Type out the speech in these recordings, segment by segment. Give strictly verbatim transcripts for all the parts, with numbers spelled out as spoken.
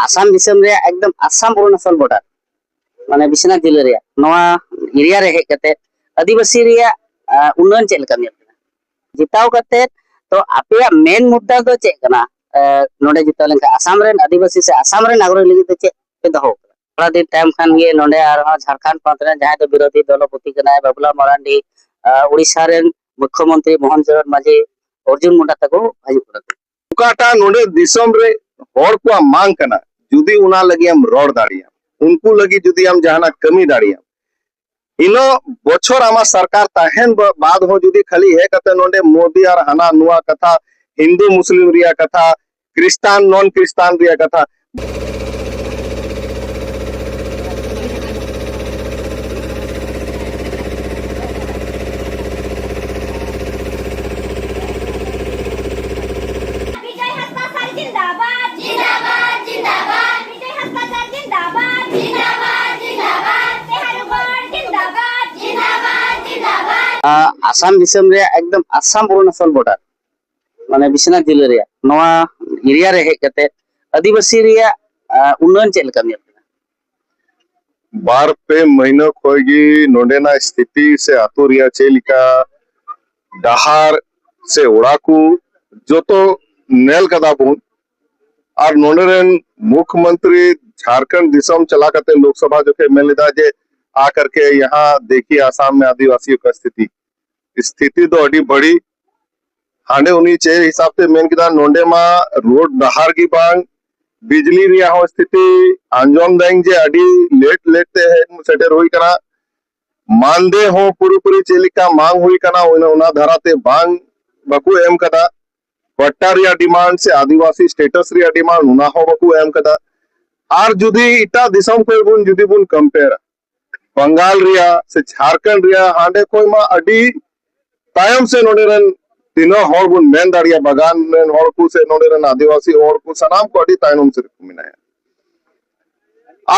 ᱟᱥᱟᱢ ᱫᱤᱥᱚᱢ ᱨᱮᱭᱟᱜ ᱮᱠᱫᱚᱢ ᱟᱥᱟᱢ ᱚᱨᱩᱱᱟᱪᱚᱞ ᱵᱚᱰᱟᱨ, ᱢᱟᱱᱮ ᱵᱤᱥᱱᱟᱛ ᱡᱮᱞᱟ ᱨᱮᱭᱟᱜ ᱱᱚᱣᱟ ᱮᱨᱤᱭᱟ ᱨᱮ ᱦᱮᱡ ᱠᱟᱛᱮ ᱟᱹᱫᱤᱵᱟᱹᱥᱤ ᱨᱮᱭᱟᱜ ᱟᱸ, ᱩᱱᱱᱚᱭᱚᱱ ᱪᱮᱫ ᱞᱮᱠᱟ ᱧᱮᱞ ᱠᱟᱱᱟ? ᱡᱮᱛᱟᱣ ᱠᱟᱛᱮ ᱛᱚ ᱟᱯᱮᱭᱟᱜ ᱢᱮᱱ ᱢᱩᱫᱽᱫᱟ ᱫᱚ ᱪᱮᱫ ᱠᱟᱱᱟ? ᱟᱸ, ᱱᱚᱰᱮ ᱡᱮᱛᱟᱣ ᱞᱮᱱᱠᱷᱟᱱ ᱟᱥᱟᱢ ᱨᱮᱱ ᱟᱹᱫᱤᱵᱟᱹᱥᱤ ᱥᱮ ᱟᱥᱟᱢ ᱨᱮᱱ ᱱᱟᱜᱚᱨᱤᱠ ᱞᱟᱹᱜᱤᱫ ᱛᱮ ᱪᱮᱫ ᱯᱮ ᱫᱚᱦᱚ ᱟᱠᱟᱫᱟ? ᱛᱷᱚᱲᱟ ᱫᱤᱱ ᱛᱟᱭᱚᱢ ᱠᱷᱟᱱ ᱜᱮ ᱱᱚᱰᱮ ᱟᱨᱦᱚᱸ ᱡᱷᱟᱲᱠᱷᱚᱸᱰ ᱯᱚᱱᱚᱛ ᱨᱮᱱ ᱡᱟᱦᱟᱸᱭ ᱫᱚ ᱵᱤᱨᱳᱫᱷᱤ ᱫᱚᱞᱚᱯᱚᱛᱤ ᱠᱟᱱᱟᱭ ᱵᱟᱵᱩᱞᱟᱞ ᱢᱟᱨᱟᱱᱰᱤ, ᱟᱸ, ᱩᱲᱤᱥᱥᱟ ᱨᱮᱱ ᱢᱩᱠᱠᱷᱚᱢᱚᱱᱛᱨᱤ ᱢᱳᱦᱚᱱ ᱪᱚᱨᱚᱬ ᱢᱟᱹᱡᱷᱤ, ᱚᱨᱡᱩᱱ ᱢᱩᱱᱰᱟ ᱛᱟᱠᱚ ᱦᱤᱡᱩᱜ ᱠᱟᱱᱟ ᱠᱚ᱾ ᱚᱠᱟᱴᱟᱜ ᱱᱚᱰᱮ ᱫᱤᱥᱚᱢ ᱨᱮ ᱦᱚᱲ ᱠᱚᱣᱟᱜ ᱢᱟᱝ ᱠᱟᱱᱟ, ᱡᱩᱫᱤ ᱚᱱᱟ ᱞᱟᱹᱜᱤᱫ ᱮᱢ ᱨᱚᱲ ᱫᱟᱲᱮᱭᱟᱜᱼᱟ, ᱩᱱᱠᱩ ᱞᱟᱹᱜᱤᱫ ᱡᱩᱫᱤ ᱟᱢ ᱡᱟᱦᱟᱱᱟᱜ ᱠᱟᱹᱢᱤ ᱫᱟᱲᱮᱭᱟᱜᱼᱟ, ᱤᱱᱟᱹᱜ ᱵᱚᱪᱷᱚᱨ ᱟᱢᱟᱜ ᱥᱚᱨᱠᱟᱨ ᱛᱟᱦᱮᱱ ᱵᱟ-, ᱵᱟᱫ ᱦᱚᱸ ᱡᱩᱫᱤ ᱠᱷᱟᱹᱞᱤ ᱦᱮᱡ ᱠᱟᱛᱮ ᱱᱚᱰᱮ ᱢᱳᱫᱤ ᱟᱨ ᱦᱟᱱᱟ ᱱᱚᱣᱟ ᱠᱟᱛᱷᱟ, ᱦᱤᱱᱫᱩ ᱢᱩᱥᱞᱤᱢ ᱨᱮᱭᱟᱜ ᱠᱟᱛᱷᱟ, ᱠᱷᱨᱤᱥᱴᱟᱱ ᱱᱚᱱ ᱠᱷᱨᱤᱥᱴᱟᱱ ᱨᱮᱭᱟᱜ ᱠᱟᱛᱷᱟ, ᱵᱤᱡᱚᱭ ᱦᱟᱸᱥᱫᱟ ᱥᱟᱨ ᱡᱤᱱᱫᱟᱵᱟᱫ, ᱡᱤᱱᱫᱟᱵᱟᱫ, ᱡᱤᱱᱫᱟᱵᱟᱫ᱾ ᱵᱤᱡᱚᱭ ᱦᱟᱸᱥᱫᱟ ᱥᱟᱨ ᱡᱤᱱᱫᱟᱵᱟᱫ, ᱡᱤᱱᱫᱟᱵᱟᱫ, ᱡᱤᱱᱫᱟᱵᱟᱫ᱾ ᱛᱮᱦᱟᱨᱩᱜᱚᱲ ᱡᱤᱱᱫᱟᱵᱟᱫ, ᱡᱤᱱᱫᱟᱵᱟᱫ, ᱡᱤᱱᱫᱟᱵᱟᱫ᱾ ᱟᱸ, ᱟᱥᱟᱢ ᱫᱤᱥᱚᱢ ᱨᱮᱭᱟᱜ ᱮᱠᱫᱚᱢ ᱟᱥᱟᱢ ᱚᱨᱩᱱᱟᱪᱚᱞ ᱵᱚᱰᱟᱨ, ᱢᱟᱱᱮ ᱵᱤᱥᱱᱟᱛ ᱡᱮᱞᱟ ᱨᱮᱭᱟᱜ ᱱᱚᱣᱟ ᱮᱨᱤᱭᱟ ᱨᱮ ᱦᱮᱡ ᱠᱟᱛᱮ ᱟᱹᱫᱤᱵᱟᱹᱥᱤ ᱨᱮᱭᱟᱜ, ᱟᱸ, ᱩᱱᱱᱚᱭᱚᱱ ᱪᱮᱫ ᱞᱮᱠᱟ ᱧᱮᱞ ᱠᱟᱱᱟ? ᱵᱟᱨ ᱯᱮ ᱢᱟᱹᱦᱱᱟᱹ ᱠᱷᱚᱡ ᱜᱮ ᱱᱚᱰᱮᱱᱟᱜ ᱥᱛᱷᱤᱛᱤ ᱥᱮ ᱟᱛᱳ ᱨᱮᱭᱟᱜ ᱪᱮᱫ ᱞᱮᱠᱟ ᱰᱟᱦᱟᱨ ᱥᱮ ᱚᱲᱟᱜ ᱠᱚ ᱡᱚᱛᱚ ᱧᱮᱞ ᱠᱟᱫᱟ ᱵᱚᱱ᱾ ᱟᱨ ᱱᱚᱰᱮ ᱨᱮᱱ ᱢᱩᱠᱷᱭᱚᱢᱚᱱᱛᱨᱤ ᱡᱷᱟᱲᱠᱷᱚᱸᱰ ᱫᱤᱥᱚᱢ ᱪᱟᱞᱟᱣ ᱠᱟᱛᱮ ᱞᱳᱠᱥᱚᱵᱷᱟ ᱡᱚᱠᱷᱮᱡ ᱢᱮᱱ ᱞᱮᱫᱟ ᱡᱮ, "ᱟ ᱠᱟᱨᱠᱮ ᱭᱟᱦᱟᱸ ᱫᱮᱠᱷᱤᱭᱮ ᱟᱥᱟᱢ ᱢᱮ ᱟᱫᱤᱵᱟᱥᱤᱭᱳ ᱠᱟ ᱥᱛᱷᱤᱛᱤ, ᱥᱛᱷᱤᱛᱤ ᱫᱚ ᱟᱹᱰᱤ ᱵᱟᱹᱲᱤᱡ, ᱦᱟᱸᱰᱮ ᱩᱱᱤ ᱪᱮᱫ ᱦᱤᱥᱟᱹᱵ ᱛᱮ ᱢᱮᱱ ᱠᱮᱫᱟ, ᱱᱚᱰᱮ ᱢᱟ ᱨᱳᱰ ᱰᱟᱦᱟᱨ ᱜᱮ ᱵᱟᱝ, ᱵᱤᱡᱽᱞᱤ ᱨᱮᱭᱟᱜ ᱦᱚᱸ ᱥᱛᱷᱤᱛᱤ ᱟᱸᱡᱚᱢ ᱫᱟᱹᱧ ᱡᱮ ᱟᱹᱰᱤ ᱞᱮᱴ ᱞᱮᱴ ᱛᱮ ᱦᱮᱡ ᱥᱮᱴᱮᱨ ᱦᱩᱭ ᱠᱟᱱᱟ᱾ ᱢᱟᱱᱫᱮ ᱦᱚᱸ ᱯᱩᱨᱟᱹᱯᱩᱨᱤ ᱪᱮᱫ ᱞᱮᱠᱟ ᱢᱟᱝ ᱦᱩᱭ ᱠᱟᱱᱟ, ᱚᱱᱟ, ᱚᱱᱟ ᱫᱷᱟᱨᱟ ᱛᱮ ᱵᱟᱝ, ᱵᱟᱠᱚ ᱮᱢ ᱠᱟᱫᱟ᱾ ᱯᱟᱴᱴᱟ ᱨᱮᱭᱟᱜ ᱰᱤᱢᱟᱱᱰ ᱥᱮ ᱟᱹᱫᱤᱵᱟᱹᱥᱤ ᱥᱴᱮᱴᱟᱥ ᱨᱮᱭᱟᱜ ᱰᱤᱢᱟᱱᱰ, ᱚᱱᱟ ᱦᱚᱸ ᱵᱟᱠᱚ ᱮᱢ ᱠᱟᱫᱟ᱾ ᱟᱨ ᱡᱩᱫᱤ ᱮᱴᱟᱜ ᱫᱤᱥᱚᱢ ᱠᱷᱚᱱ ᱵᱚᱱ, ᱡᱩᱫᱤ ᱵᱚᱱ ᱠᱚᱢᱯᱮᱭᱟᱨᱟ, ᱵᱟᱝᱜᱟᱞ ᱨᱮᱭᱟᱜ ᱥᱮ ᱡᱷᱟᱲᱠᱷᱚᱸᱰ ᱨᱮᱭᱟᱜ, ᱦᱟᱸᱰᱮ ᱠᱷᱚᱱ ᱢᱟ ᱟᱹᱰᱤ ᱛᱟᱭᱚᱢ ᱥᱮ ᱱᱚᱰᱮ ᱨᱮᱱ ᱛᱤᱱᱟᱹᱜ ᱦᱚᱲ ᱵᱚᱱ ᱢᱮᱱ ᱫᱟᱲᱮᱭᱟᱜᱼᱟ, ᱵᱟᱜᱟᱱ ᱨᱮᱱ ᱦᱚᱲ ᱠᱚ ᱥᱮ ᱱᱚᱰᱮ ᱨᱮᱱ ᱟᱹᱫᱤᱵᱟᱹᱥᱤ ᱦᱚᱲ ᱠᱚ, ᱥᱟᱱᱟᱢ ᱠᱚ ᱟᱹᱰᱤ ᱛᱟᱭᱱᱚᱢ ᱥᱮᱫ ᱨᱮᱠᱚ ᱢᱮᱱᱟᱭᱟ᱾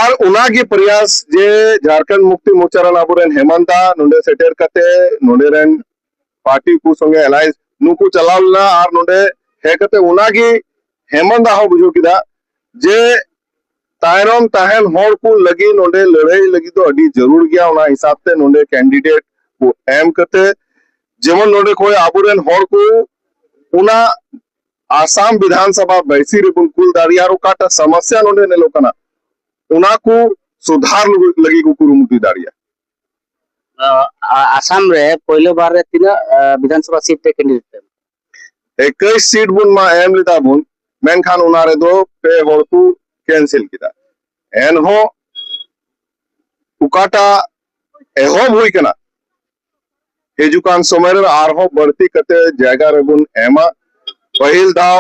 ᱟᱨ ᱚᱱᱟᱜᱮ ᱯᱨᱚᱭᱟᱥ ᱡᱮ ᱡᱷᱟᱲᱠᱷᱚᱸᱰ ᱢᱩᱠᱛᱤ ᱢᱳᱨᱪᱟ ᱨᱮᱱ ᱟᱵᱚᱨᱮᱱ ᱦᱮᱢᱟᱱᱛ ᱫᱟ ᱱᱚᱰᱮ ᱥᱮᱴᱮᱨ ᱠᱟᱛᱮ ᱱᱚᱰᱮ ᱨᱮᱱ ᱯᱟᱨᱴᱤ ᱠᱚ ᱥᱚᱸᱜᱮ ᱟᱞᱟᱭᱮᱱᱥ ᱱᱩᱠᱩ ᱪᱟᱞᱟᱣ ᱞᱮᱱᱟ ᱟᱨ ᱱᱚᱰᱮ ᱦᱮᱡ ᱠᱟᱛᱮ ᱚᱱᱟᱜᱮ ᱦᱮᱢᱟᱱᱛ ᱫᱟ ᱦᱚᱸ ᱵᱩᱡᱷᱟᱹᱣ ᱠᱮᱫᱟ ᱡᱮ ᱛᱟᱭᱱᱚᱢ ᱛᱟᱦᱮᱱ ᱦᱚᱲ ᱠᱚ ᱞᱟᱹᱜᱤᱫ ᱱᱚᱰᱮ ᱞᱟᱹᱲᱦᱟᱹᱭ ᱞᱟᱹᱜᱤᱫ ᱫᱚ ᱟᱹᱰᱤ ᱡᱟᱹᱨᱩᱲ ᱜᱮᱭᱟ᱾ ᱚᱱᱟ ᱦᱤᱥᱟᱹᱵ ᱛᱮ ᱱᱚᱰᱮ ᱠᱮᱱᱰᱤᱰᱮᱴ ᱠᱚ ᱮᱢ ᱠᱟᱛᱮ, ᱡᱮᱢᱚᱱ ᱱᱚᱰᱮ ᱠᱷᱚᱱ ᱟᱵᱚᱨᱮᱱ ᱦᱚᱲ ᱠᱚ ᱚᱱᱟ ᱟᱥᱟᱢ ᱵᱤᱫᱷᱟᱱ ᱥᱚᱵᱷᱟ ᱵᱟᱹᱭᱥᱤ ᱨᱮᱵᱚᱱ ᱠᱩᱞ ᱫᱟᱲᱮᱭᱟᱜᱼᱟ, ᱟᱨ ᱚᱠᱟᱴᱟᱜ ᱥᱚᱢᱚᱥᱥᱟ ᱱᱚᱰᱮ ᱧᱮᱞᱚᱜ ᱠᱟᱱᱟ, ᱚᱱᱟ ᱠᱚ ᱥᱩᱫᱷᱟᱨ ᱞᱟᱹᱜᱤᱫ ᱠᱚ ᱠᱩᱨᱩᱢᱩᱴᱩ ᱫᱟᱲᱮᱭᱟᱜᱼᱟ᱾ ᱟᱥᱟᱢ ᱨᱮ ᱯᱳᱭᱞᱳ ᱵᱟᱨ ᱨᱮ ᱛᱤᱱᱟᱹᱜ ᱵᱤᱫᱷᱟᱱ ᱥᱚᱵᱷᱟ ᱥᱤᱴ ᱨᱮ ᱠᱮᱱᱰᱤᱰᱮᱴ ᱮᱢ? ᱮᱠᱩᱥ ᱥᱤᱴ ᱵᱚᱱ ᱢᱟ ᱮᱢ ᱞᱮᱫᱟ ᱵᱚᱱ, ᱢᱮᱱᱠᱷᱟᱱ ᱚᱱᱟ ᱨᱮᱫᱚ ᱯᱮ ᱦᱚᱲ ᱠᱚ ᱠᱮᱱᱥᱮᱞ ᱠᱮᱫᱟ᱾ ᱮᱱᱦᱚᱸ ᱚᱠᱟᱴᱟᱜ ᱮᱦᱚᱵ ᱦᱩᱭ ᱠᱟᱱᱟ, ᱦᱤᱡᱩᱜ ᱠᱟᱱ ᱥᱚᱢᱚᱭ ᱨᱮ ᱟᱨᱦᱚᱸ ᱵᱟᱹᱲᱛᱤ ᱠᱟᱛᱮ ᱡᱟᱭᱜᱟ ᱨᱮᱵᱚᱱ ᱮᱢᱟ᱾ ᱯᱟᱹᱦᱤᱞ ᱫᱷᱟᱣ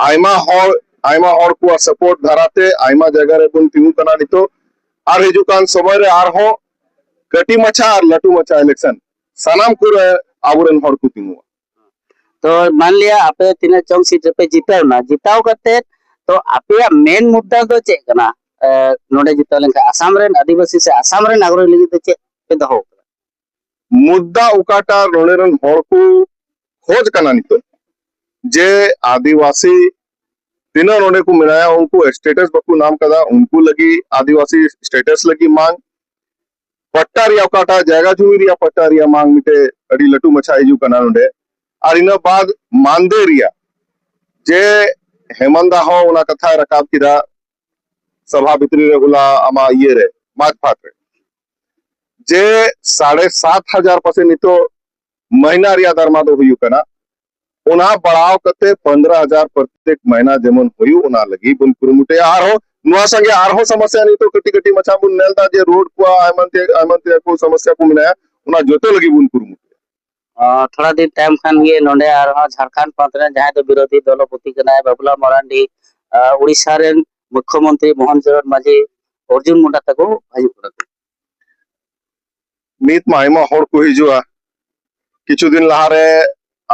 ᱟᱭᱢᱟ ᱦᱚᱲ, ᱟᱭᱢᱟ ᱦᱚᱲ ᱠᱚᱣᱟᱜ ᱥᱟᱯᱳᱨᱴ ᱫᱷᱟᱨᱟᱛᱮ ᱟᱭᱢᱟ ᱡᱟᱭᱜᱟ ᱨᱮᱵᱚᱱ ᱛᱤᱸᱜᱩ ᱠᱟᱱᱟ ᱱᱤᱛᱚᱜ, ᱟᱨ ᱦᱤᱡᱩᱜ ᱠᱟᱱ ᱥᱚᱢᱚᱭ ᱨᱮ ᱟᱨᱦᱚᱸ ᱠᱟᱹᱴᱤᱡ ᱢᱟᱪᱷᱟ ᱟᱨ ᱞᱟᱹᱴᱩ ᱢᱟᱪᱷᱟ ᱤᱞᱮᱠᱥᱚᱱ ᱥᱟᱱᱟᱢ ᱠᱚᱨᱮ ᱟᱵᱚᱨᱮᱱ ᱦᱚᱲ ᱠᱚ ᱛᱤᱸᱜᱩᱣᱟ᱾ ᱛᱚ ᱢᱟᱱ ᱞᱤᱭᱟ ᱟᱯᱮ ᱛᱤᱱᱟᱹᱜ ᱪᱚᱝ ᱥᱤᱴ ᱨᱮᱯᱮ ᱡᱤᱛᱟᱹᱣ ᱮᱱᱟ, ᱡᱤᱛᱟᱹᱣ ᱠᱟᱛᱮ ᱛᱚ ᱟᱯᱮᱭᱟᱜ ᱢᱮᱱ ᱢᱩᱫᱽᱫᱟ ᱫᱚ ᱪᱮᱫ ᱠᱟᱱᱟ? ᱱᱚᱰᱮ ᱡᱤᱛᱟᱹᱣ ᱞᱮᱱᱠᱷᱟᱱ ᱟᱥᱟᱢ ᱨᱮᱱ ᱟᱹᱫᱤᱵᱟᱹᱥᱤ ᱥᱮ ᱟᱥᱟᱢ ᱨᱮᱱ ᱱᱟᱜᱚᱨᱤᱠ ᱞᱟᱹᱜᱤᱫ ᱛᱮ ᱪᱮᱫ ᱯᱮ ᱫᱚᱦᱚ ᱟᱠᱟᱫᱟ? ᱢᱩᱫᱽᱫᱟ ᱚᱠᱟᱴᱟᱜ ᱱᱚᱰᱮ ᱨᱮᱱ ᱦᱚᱲ ᱠᱚ ᱠᱷᱚᱡᱽ ᱠᱟᱱᱟ ᱱᱤᱛᱚᱜ, ᱡᱮ ᱟᱹᱫᱤᱵᱟᱹᱥᱤ ᱛᱤᱱᱟᱹᱜ ᱱᱚᱰᱮ ᱠᱚ ᱢᱮᱱᱟᱭᱟ, ᱩᱱᱠᱩ ᱥᱴᱮᱴᱟᱥ ᱵᱟᱠᱚ ᱧᱟᱢ ᱠᱟᱫᱟ, ᱩᱱᱠᱩ ᱞᱟᱹᱜᱤᱫ ᱟᱹᱫᱤᱵᱟᱹᱥᱤ ᱥᱴᱮᱴᱟᱥ ᱞᱟᱹᱜᱤᱫ ᱢᱟᱝ, ᱯᱟᱴᱴᱟ ᱨᱮᱭᱟᱜ ᱚᱠᱟᱴᱟᱜ ᱡᱟᱭᱜᱟ ᱡᱩᱢᱤ ᱨᱮᱭᱟᱜ ᱯᱟᱴᱴᱟ ᱨᱮᱭᱟᱜ ᱢᱟᱝ ᱢᱤᱫᱴᱮᱡ ᱟᱹᱰᱤ ᱞᱟᱹᱴᱩ ᱢᱟᱪᱷᱟ ᱦᱤᱡᱩᱜ ᱠᱟᱱᱟ ᱱᱚᱰᱮ᱾ ᱟᱨ ᱤᱱᱟᱹ ᱵᱟᱫ ᱢᱟᱱᱫᱮ ᱨᱮᱭᱟᱜ, ᱡᱮ ᱦᱮᱢᱟᱱᱫᱟ ᱦᱚᱸ ᱚᱱᱟ ᱠᱟᱛᱷᱟᱭ ᱨᱟᱠᱟᱵ ᱠᱮᱫᱟ ᱥᱚᱵᱷᱟ ᱵᱷᱤᱛᱨᱤ ᱨᱮ ᱦᱚᱞᱟ ᱟᱢᱟᱜ ᱤᱭᱟᱹ ᱨᱮ, ᱢᱟᱡᱽ ᱯᱷᱟᱴ ᱨᱮ, ᱡᱮ ᱥᱟᱲᱮ ᱥᱟᱛ ᱦᱟᱡᱟᱨ ᱯᱟᱥᱮ ᱱᱤᱛᱚᱜ ᱢᱟᱹᱦᱱᱟᱹ ᱨᱮᱭᱟᱜ ᱫᱟᱨᱢᱟ ᱫᱚ ᱦᱩᱭᱩᱜ ᱠᱟᱱᱟ᱾ ᱚᱱᱟ ᱵᱟᱲᱟᱣ ᱠᱟᱛᱮ ᱯᱚᱱᱫᱽᱨᱚ ᱦᱟᱡᱟᱨ ᱯᱨᱚᱛᱮᱠ ᱢᱟᱹᱦᱱᱟᱹ ᱡᱮᱢᱚᱱ ᱦᱩᱭᱩᱜ, ᱚᱱᱟ ᱞᱟᱹᱜᱤᱫ ᱵᱚᱱ ᱠᱩᱨᱩᱢᱩᱴᱩᱭᱟ᱾ ᱟᱨᱦᱚᱸ ᱱᱚᱣᱟ ᱥᱚᱸᱜᱮ ᱟᱨᱦᱚᱸ ᱥᱚᱢᱚᱥᱭᱟ ᱱᱤᱛᱚᱜ ᱠᱟᱹᱴᱤᱡ ᱠᱟᱹᱴᱤᱡ ᱢᱟᱪᱷᱟ ᱵᱚᱱ ᱧᱮᱞ ᱮᱫᱟ, ᱡᱮ ᱨᱳᱰ ᱠᱚ ᱮᱢᱟᱱ ᱛᱮ, ᱮᱢᱟᱱ ᱛᱮᱭᱟᱜ ᱠᱚ ᱥᱚᱢᱚᱥᱭᱟ ᱠᱚ ᱢᱮᱱᱟᱜᱼᱟ, ᱚᱱᱟ ᱡᱚᱛᱚ ᱞᱟᱹᱜᱤᱫ ᱵᱚᱱ ᱠᱩᱨᱩᱢᱩᱴᱩᱭᱟ᱾ ᱟᱸ, ᱛᱷᱚᱲᱟ ᱫᱤᱱ ᱛᱟᱭᱚᱢ ᱠᱷᱟᱱ ᱜᱮ ᱱᱚᱰᱮ ᱟᱨᱦᱚᱸ ᱡᱷᱟᱲᱠᱷᱚᱸᱰ ᱯᱚᱱᱚᱛ ᱨᱮᱱ ᱡᱟᱦᱟᱸᱭ ᱫᱚ ᱵᱤᱨᱳᱫᱷᱤ ᱫᱚᱞᱚᱯᱚᱛᱤ ᱠᱟᱱᱟᱭ ᱵᱟᱵᱩᱞᱟᱞ ᱢᱟᱨᱟᱱᱰᱤ, ᱟᱸ, ᱩᱲᱤᱥᱥᱟ ᱨᱮᱱ ᱢᱩᱠᱷᱭᱚᱢᱚᱱᱛᱨᱤ ᱢᱳᱦᱚᱱ ᱪᱚᱨᱚᱬ ᱢᱟᱹᱡᱷᱤ, ᱚᱨᱡᱩᱱ ᱢᱩᱱᱰᱟ ᱛᱟᱠᱚ ᱦᱤᱡᱩᱜ ᱠᱟᱱᱟ ᱠᱚ᱾ ᱱᱤᱛ ᱢᱟ ᱟᱭᱢᱟ ᱦᱚᱲ ᱠᱚ ᱦᱤᱡᱩᱜᱼᱟ᱾ ᱠᱤᱪᱷᱩ ᱫᱤᱱ ᱞᱟᱦᱟᱨᱮ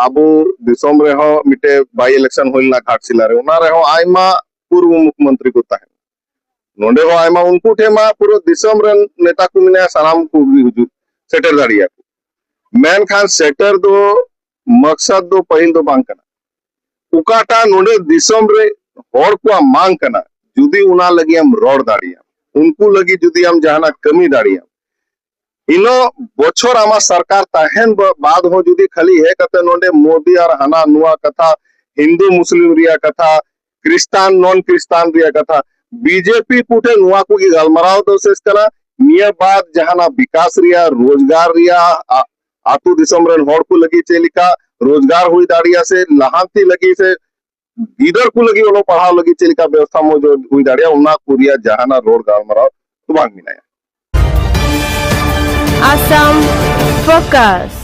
ᱟᱵᱚ ᱫᱤᱥᱚᱢ ᱨᱮᱦᱚᱸ ᱢᱤᱫᱴᱮᱡ ᱵᱟᱭ ᱤᱞᱮᱠᱥᱚᱱ ᱦᱩᱭ ᱞᱮᱱᱟ ᱜᱷᱟᱴᱥᱤᱞᱟ ᱨᱮ, ᱚᱱᱟ ᱨᱮᱦᱚᱸ ᱟᱭᱢᱟ ᱯᱩᱨᱵᱚ ᱢᱩᱠᱷᱭᱚᱢᱚᱱᱛᱨᱤ ᱠᱚ ᱛᱟᱦᱮᱸ᱾ ᱱᱚᱰᱮ ᱦᱚᱸ ᱟᱭᱢᱟ, ᱩᱱᱠᱩ ᱴᱷᱮᱱ ᱢᱟ ᱯᱩᱨᱟᱹ ᱫᱤᱥᱚᱢ ᱨᱮᱱ ᱱᱮᱛᱟ ᱠᱚ ᱢᱮᱱᱟᱭᱟ, ᱥᱟᱱᱟᱢ ᱠᱚ ᱜᱮ ᱦᱤᱡᱩᱜ ᱥᱮᱴᱮᱨ ᱫᱟᱲᱮᱭᱟᱜᱼᱟ ᱠᱚ᱾ ᱢᱮᱱᱠᱷᱟᱱ ᱥᱮᱴᱮᱨ ᱫᱚ ᱢᱟᱠᱥᱟᱫ ᱫᱚ ᱯᱟᱹᱦᱤᱞ ᱫᱚ ᱵᱟᱝ ᱠᱟᱱᱟ᱾ ᱚᱠᱟᱴᱟᱜ ᱱᱚᱰᱮ ᱫᱤᱥᱚᱢ ᱨᱮ ᱦᱚᱲ ᱠᱚᱣᱟᱜ ᱢᱟᱝ ᱠᱟᱱᱟ, ᱡᱩᱫᱤ ᱚᱱᱟ ᱞᱟᱹᱜᱤᱫ ᱮᱢ ᱨᱚᱲ ᱫᱟᱲᱮᱭᱟᱜᱼᱟ, ᱩᱱᱠᱩ ᱞᱟᱹᱜᱤᱫ ᱡᱩᱫᱤ ᱟᱢ ᱡᱟᱦᱟᱱᱟᱜ ᱠᱟᱹᱢᱤ ᱫᱟᱲᱮᱭᱟᱜᱼᱟ, ᱤᱱᱟᱹ ᱵᱚᱪᱷᱚᱨ ᱟᱢᱟᱜ ᱥᱚᱨᱠᱟᱨ ᱛᱟᱦᱮᱱ ᱵᱟ- ᱵᱟᱫ ᱦᱚᱸ ᱡᱩᱫᱤ ᱠᱷᱟᱹᱞᱤ ᱦᱮᱡ ᱠᱟᱛᱮ ᱱᱚᱰᱮ ᱢᱳᱫᱤ ᱟᱨ ᱦᱟᱱᱟ ᱱᱚᱣᱟ ᱠᱟᱛᱷᱟ, ᱦᱤᱱᱫᱩ ᱢᱩᱥᱞᱤᱢ ᱨᱮᱭᱟᱜ ᱠᱟᱛᱷᱟ, ᱠᱨᱤᱥᱴᱟᱱ ᱱᱚᱱ ᱠᱨᱤᱥᱴᱟᱱ ᱨᱮᱭᱟᱜ ᱠᱟᱛᱷᱟ, ᱵᱤᱡᱮᱯᱤ ᱠᱚᱴᱷᱮᱱ ᱱᱚᱣᱟ ᱠᱚᱜᱮ ᱜᱟᱞᱢᱟᱨᱟᱣ ᱫᱚ ᱥᱮᱥ ᱠᱟᱱᱟ᱾ ᱱᱤᱭᱟᱹ ᱵᱟᱫ ᱡᱟᱦᱟᱱᱟᱜ ᱵᱤᱠᱟᱥ ᱨᱮᱭᱟᱜ, ᱨᱳᱡᱽᱜᱟᱨ ᱨᱮᱭᱟᱜ, ᱟ- ᱟᱛᱳ ᱫᱤᱥᱚᱢ ᱨᱮᱱ ᱦᱚᱲ ᱠᱚ ᱞᱟᱹᱜᱤᱫ ᱪᱮᱫ ᱞᱮᱠᱟ ᱨᱳᱡᱽᱜᱟᱨ ᱦᱩᱭ ᱫᱟᱲᱮᱭᱟᱜᱼᱟ ᱥᱮ ᱞᱟᱦᱟᱱᱛᱤ ᱞᱟᱹᱜᱤᱫ ᱥᱮ ᱜᱤᱫᱟᱹᱨ ᱠᱚ ᱞᱟᱹᱜᱤᱫ ᱚᱞᱚᱜ ᱯᱟᱲᱦᱟᱣ ᱞᱟᱹᱜᱤᱫ ᱪᱮᱫ ᱞᱮᱠᱟ ᱵᱮᱵᱚᱥᱛᱷᱟ ᱢᱚᱡᱽ ᱦᱩᱭ ᱫᱟᱲᱮᱭᱟᱜᱼᱟ, ᱚᱱᱟ ᱠᱚ ᱨᱮᱭᱟᱜ ᱡᱟᱦᱟᱱᱟᱜ ᱨᱚᱲ ᱜᱟᱞᱢᱟᱨᱟᱣ ᱫᱚ ᱵᱟᱝ ᱢᱮᱱᱟᱭᱟ᱾ Assam Focus.